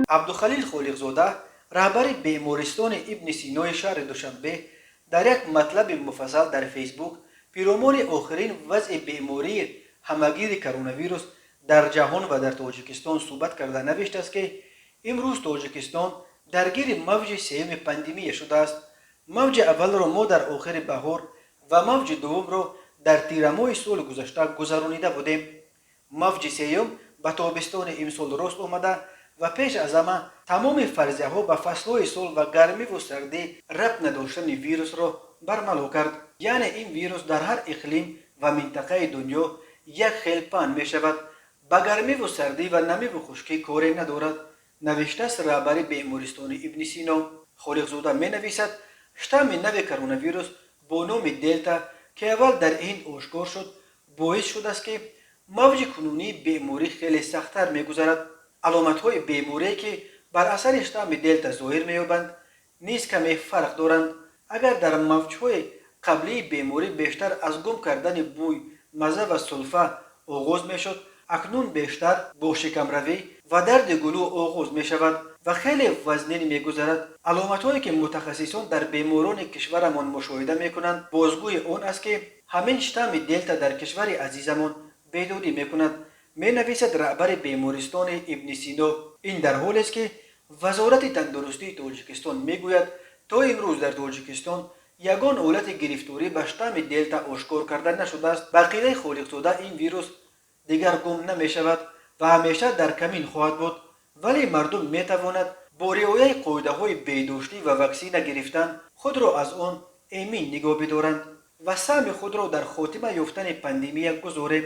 Абдухалил Холиқзода, раҳбари бемористони Ибни Синои шаҳри Душанбе, дар як матлаби муфассал дар Фейсбук пиромони охирин вазъи бемории ҳамагири коронавирус дар ҷаҳон ва дар Тоҷикистон суҳбат карда навиштааст, ки имрӯз Тоҷикистон даргири мавҷи сеюми пандемия шудааст. Мавҷи аввалро мо дар охири баҳор ва мавҷи дуввумро дар тирамоҳи соли гузашта гузаронида будем. Мавҷи сеюм ба тобистони имсол рост омада ва пеш аз ҳама тамоми фарзияҳо ба фаслҳои сол ва гармиву сардӣ рабт надоштани вирусро бармало кард. Яъне ин вирус дар ҳар иқлим ва минтақаи дунё як хел паҳн мешавад, ба гармиву сардӣ ва намиву хушкӣ коре надорад, навиштааст раҳбари бемористони Ибни Сино. Холиқзода менависад, штамми нави коронавирус бо номи Делта, ки аввал дар Ҳинд ошкор шуд, боис шудааст, ки мавҷи кунунии беморӣ хеле сахттар мегузарад. Аломатҳои беморие, ки бар асари штамми Делта зоҳир меёбанд, низ каме фарқ доранд. Агар дар мавҷҳои қаблии беморӣ бештар аз гум кардани бӯй, мазза ва сулфа оғоз мешуд, акнун бештар бо шикамравӣ ва дарди гулӯ оғоз мешавад ва хеле вазнин мегузарад. Аломатҳое, ки мутахассисон дар беморони кишварамон мушоҳида мекунанд, бозгӯи он аст, ки ҳамин штамми Делта дар кишвари азизамон бедодӣ мекунад, менависад раҳбари бемористони Ибни Сино. Ин дар ҳолест, ки Вазорати тандурустии Тоҷикистон мегӯяд, то имрӯз дар Тоҷикистон ягон ҳолати гирифторӣ ба штамми Делта ошкор карда нашудааст. Ба ақидаи Холиқзода, ин вирус дигар гум намешавад ва ҳамеша дар камин хоҳад буд, вале мардум метавонад бо риояи қоидаҳои беҳдоштӣ ва ваксина гирифтан худро аз он эмин нигоҳ бидоранд ва саҳми худро дар хотима ёфтани пандемия гузорем.